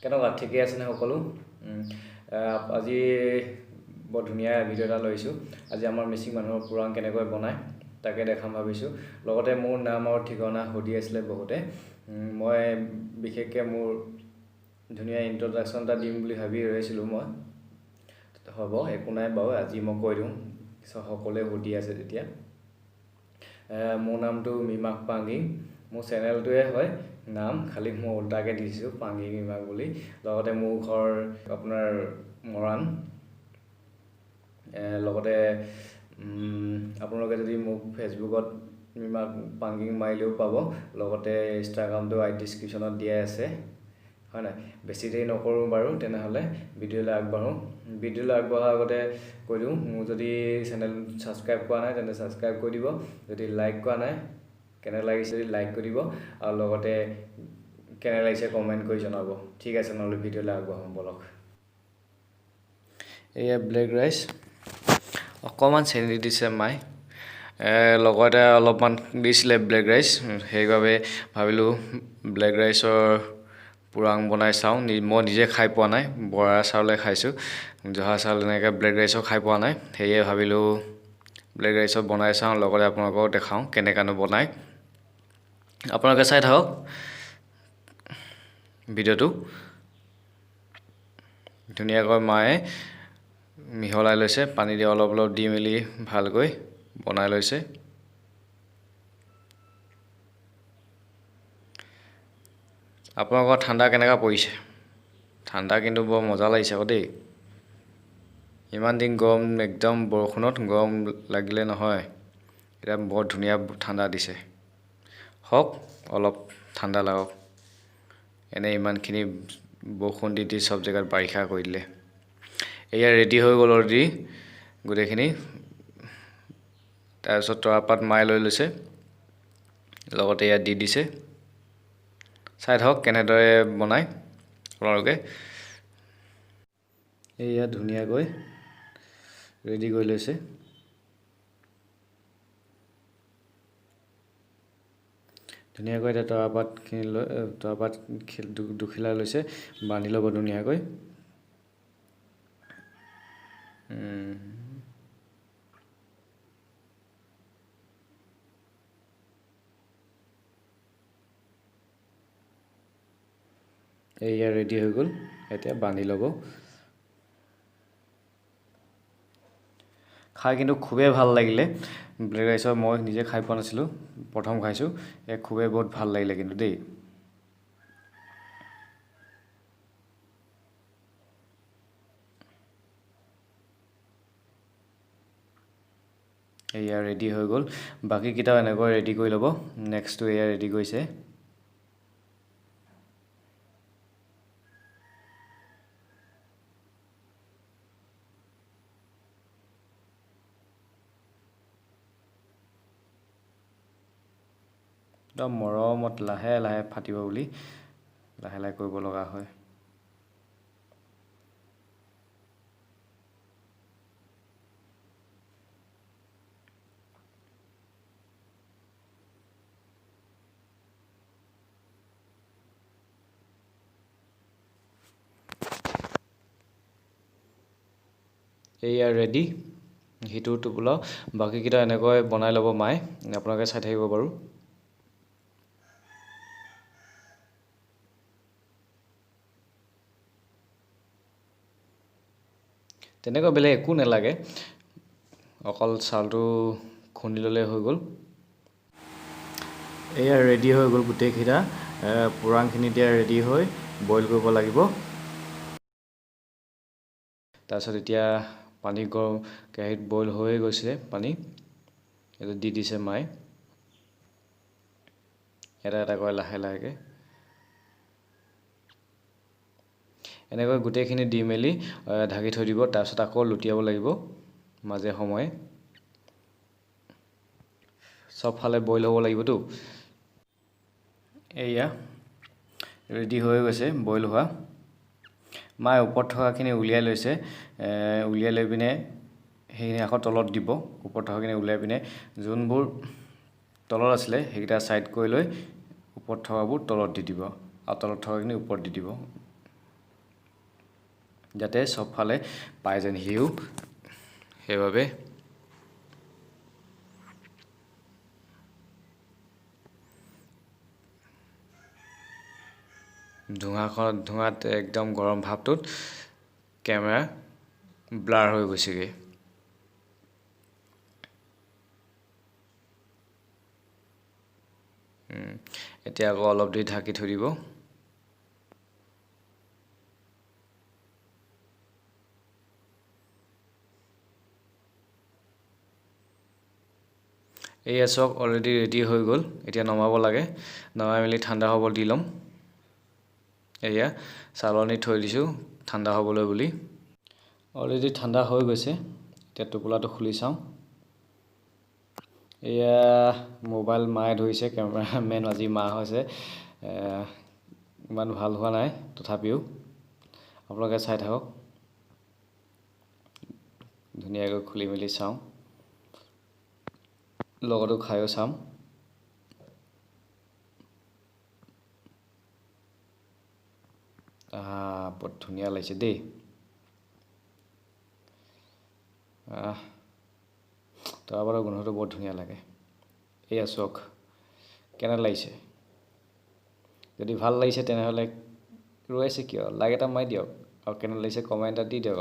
কেনেকুৱা, ঠিকেই আছেনে সকলো? আজি বৰ ধুনীয়া ভিডিঅ' এটা লৈছোঁ। আজি আমাৰ মিচিং মানুহৰ পুৰাং কেনেকৈ বনায় তাকে দেখাম ভাবিছোঁ। লগতে মোৰ নাম আৰু ঠিকনা সুধি আছিলে বহুতে। মই বিশেষকৈ মোৰ ধুনীয়া ইণ্ট্ৰডাকশ্যন এটা দিম বুলি ভাবি ৰৈছিলোঁ মই। হ'ব, একো নাই বাৰু, আজি মই কৈ দিওঁ, সকলোৱে সুধি আছে তেতিয়া। মোৰ নামটো মিমাক পাংগিং, মোৰ চেনেলটোৱে হয় নাম, খালি মই ওল্টাকৈ দিছোঁ পাংগিং মিমাক বুলি। লগতে মোৰ ঘৰ আপোনাৰ মৰাণ। লগতে আপোনালোকে যদি মোক ফেচবুকত মিমাক পাংগিং মাৰিলেও পাব, লগতে ইনষ্টাগ্ৰামটো আই ডিছক্ৰিপশ্যনত দিয়াই আছে, হয় নাই? বেছি দেৰি নকৰোঁ বাৰু, তেনেহ'লে ভিডিঅ'লৈ আগবাঢ়োঁ। ভিডিঅ'লৈ আগবঢ়াৰ আগতে কৈ দিওঁ, মোৰ যদি চেনেল ছাবস্ক্ৰাইব কৰা নাই তেন্তে ছাবস্ক্ৰাইব কৰি দিব, যদি লাইক কৰা নাই কেনে লাগিছে যদি লাইক কৰি দিব, আৰু লগতে কেনে লাগিছে কমেণ্ট কৰি জনাব। ঠিক আছে, নহ'লে ভিডিঅ'লৈ আগবাঢ়োঁ ব'লক। এয়া ব্লেক ৰাইচ, অকণমান চেনি দিছে মায়ে, লগতে অলপমান দিছিলে ব্লেক ৰাইচ, সেইবাবে ভাবিলোঁ ব্লেক ৰাইচৰ পুৰাং বনাই চাওঁ। মই নিজে খাই পোৱা নাই, বৰা চাউলে খাইছোঁ, জহা চাউল এনেকৈ ব্লেক ৰাইচৰ খাই পোৱা নাই, সেয়ে ভাবিলোঁ ব্লেক ৰাইচৰ বনাই চাওঁ, লগতে আপোনালোকক দেখাওঁ কেনেকুৱানো বনায়। আপোনালোকে চাই থাকক ভিডিঅ'টো। ধুনীয়াকৈ মায়ে মিহলাই লৈছে, পানী দি অলপ অলপ দি মেলি ভালকৈ বনাই লৈছে। আপোনালোকৰ ঠাণ্ডা কেনেকুৱা পৰিছে? ঠাণ্ডা কিন্তু বৰ মজা লাগিছে আকৌ দেই। ইমান দিন গৰম, একদম বৰষুণত গৰম লাগিলে নহয়, এতিয়া বৰ ধুনীয়া ঠাণ্ডা দিছে। হওক, অলপ ঠাণ্ডা লাগক, এনেই ইমানখিনি বৰষুণ দি দি চব জেগাত বাৰিষা কৰি দিলে। এয়া ৰেডি হৈ গ'ল অলৰেডি গোটেইখিনি। তাৰপিছত তৰাপাত মায়ে লৈ লৈছে, লগতে ইয়াত দি দিছে। চাই থাকক কেনেদৰে বনায় আপোনালোকে। এয়া ধুনীয়াকৈ ৰেডি কৰি লৈছে। ধুনীয়াকৈ এতিয়া তৰাপাতখিনি লৈ, তৰাপাত দুখিলা লৈছে, বান্ধি ল'ব ধুনীয়াকৈ। এয়া ৰেডি হৈ গ'ল, এতিয়া বান্ধি ল'ব। খাই কিন্তু খুবেই ভাল লাগিলে ব্লেক ৰাইচৰ, মই নিজে খাই পোৱা নাছিলোঁ, প্ৰথম খাইছোঁ, এই খুবেই বহুত ভাল লাগিলে কিন্তু দেই। এয়া ৰেডি হৈ গ'ল, বাকীকেইটাও এনেকৈ ৰেডি কৰি ল'ব। নেক্সটটো এয়া ৰেডি কৰিছে। একদম মৰমত লাহে লাহে ফাটিব বুলি লাহে লাহে কৰিব লগা হয়। এয়া ৰেডি, সিটো টোপোলাও। বাকীকেইটা এনেকৈ বনাই ল'ব মায়ে, আপোনালোকে চাই থাকিব বাৰু। তেনেকুৱা বেলেগ একো নালাগে, অকল চাউলটো খুন্দি ল'লে হৈ গ'ল। এয়া ৰেডি হৈ গ'ল গোটেইকেইটা পুৰাংখিনি এতিয়া ৰেডি হৈ বইল কৰিব লাগিব। তাৰপিছত এতিয়া পানী গৰম কেৰাহীত বইল হৈয়ে গৈছে পানী, এইটো দি দিছে মায়ে এটা এটাকৈ লাহে লাহেকৈ। এনেকৈ গোটেইখিনি দি মেলি ঢাকি থৈ দিব। তাৰপিছত আকৌ লুটিয়াব লাগিব মাজে সময়ে, চবফালে বইল হ'ব লাগিবতো। এয়া ৰেডি হৈ গৈছে বইল হোৱা। মায়ে ওপৰত থকাখিনি উলিয়াই লৈছে, উলিয়াই লৈ পিনে সেইখিনি আকৌ তলত দিব। ওপৰত থকাখিনি উলিয়াই পিনে যোনবোৰ তলত আছিলে সেইকেইটা ছাইড কৰি লৈ ওপৰত থকাবোৰ তলত দি দিব, আৰু তলত থকাখিনি ওপৰত দি দিব। যাতে চবফালে পাই যেন সিও, সেইবাবে। ধোঁৱাখনত, ধোঁৱাত একদম গৰম ভাৱটোত কেমেৰা ব্লাৰ হৈ গৈছেগৈ। এতিয়া আকৌ অলপ দেৰি ঢাকি থৈ দিব। এয়া চাওক, অলৰেডি ৰেডি হৈ গ'ল। এতিয়া নমাব লাগে। নমাই মেলি ঠাণ্ডা হ'ব দি ল'ম। এয়া চালনীত থৈ দিছোঁ ঠাণ্ডা হ'বলৈ বুলি। অলৰেডি ঠাণ্ডা হৈ গৈছে। এতিয়া টোপোলাটো খুলি চাওঁ। এয়া মোবাইল মায়ে ধৰিছে, কেমেৰামেন আজি মা হৈছে। ইমান ভাল হোৱা নাই, তথাপিও আপোনালোকে চাই থাকক। ধুনীয়াকৈ খুলি মেলি চাওঁ, লগতো খায়ো চাম। বৰ ধুনীয়া লাগিছে দেই। তৰাপাতৰ গোন্ধটো বৰ ধুনীয়া লাগে। এয়া চাওক কেনে লাগিছে। যদি ভাল লাগিছে তেনেহ'লে ৰৈ আছে কিয়, লাইক এটা মাৰি দিয়ক আৰু কেনে লাগিছে কমেণ্ট এটা দি দিয়ক।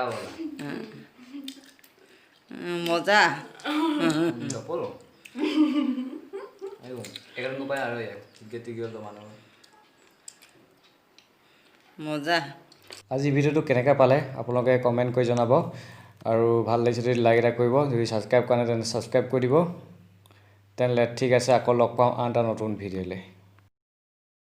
আৰু মজা। নপলো মজা। আজি ভিডিঅ'টো কেনেকৈ পালে আপোনালোকে কমেণ্ট কৰি জনাব, আৰু ভাল লাগিছে যদি লাইক এটা কৰিব, যদি ছাবস্ক্ৰাইব কৰা নাই তেন্তে ছাবস্ক্ৰাইব কৰি দিব। তেনেহ'লে ঠিক আছে, আকৌ লগ পাওঁ আন এটা নতুন ভিডিঅ'লৈ।